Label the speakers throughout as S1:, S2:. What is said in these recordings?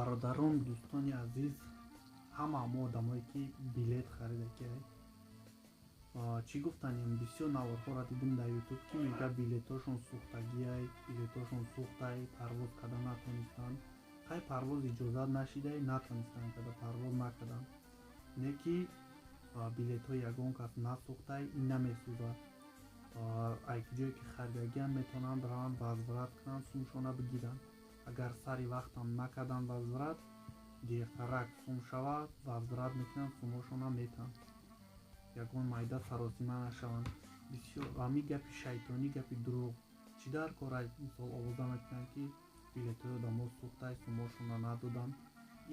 S1: Бародарон, дӯстони азиз, ҳама мо одамое, ки билет харидакиай, чӣ гуфтанем? Бисёр наворҳоро дидем дар Ютуб, ки мега билетошон сӯхтагиай, билетошон сӯхтай, парвоз карда натонистанд. Хай, парвоз иҷозат нашидай, натонистанд када, парвоз накарданд. Не ки билетҳои ягон кас насӯхтай, ин намесӯзад. Ай ҷое ки харидагиам, метавонанд раванд, возврат кунанд, сумшона бигиранд. Агар сари вақтам накарданд возврат, дертарак сум шавад, возврат мекунанд, сумошона метаҳанд. Ягон майда саросима нашаванд. Бисёр ҳами гапи шайтонӣ, гапи дурӯғ чӣ дар кора? Мисол, овоза мекунанд, ки билетҳои одамо сӯхтай, сумошона надоданд.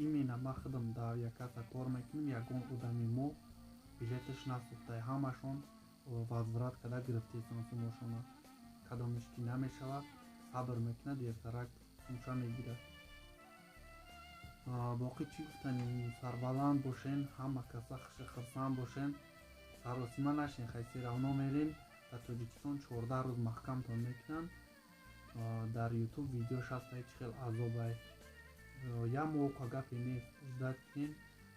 S1: Именно ма худам дар якаса кор мекунем, ягон одами мо билеташ насӯхтай, ҳамашон возврат карда гирифтесанд сумошона. Кадомеш ки намешавад, сабр мекунад, дертарак сумша мегирад. Боқӣ чӣ гуфтанем? Сарбаланд бошен, ҳама каса хурсанд бошен, саросима нашен. Хай, всё равно мерем дар Тоҷикистон, 14 рӯз маҳкамтон мекунанд. Дар Ютуб видеош ҳастай, чӣ хел азобай. Як моҳ гапе нест, ждать кунем.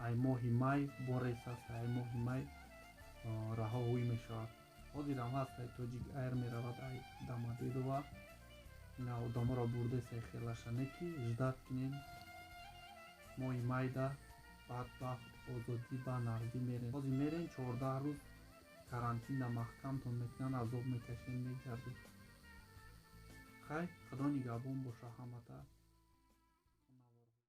S1: Ай моҳи май бо рейс ҳаста, ай моҳи май раҳо ҳуй мешавад. Ҳозирам ҳастай, Тоҷик Айр меравад ай Домодедово, ина одаморо бурдесай хелаша. Не ки ждать кунем, моҳи майда баъд ба озодӣ, ба нақдӣ мерем. Ҳозир мерем, 14 рӯз карантинда маҳкамтон мекунанд, азоб мекашем, мегардем. Хай, Худо нигаҳбон боша ҳамата.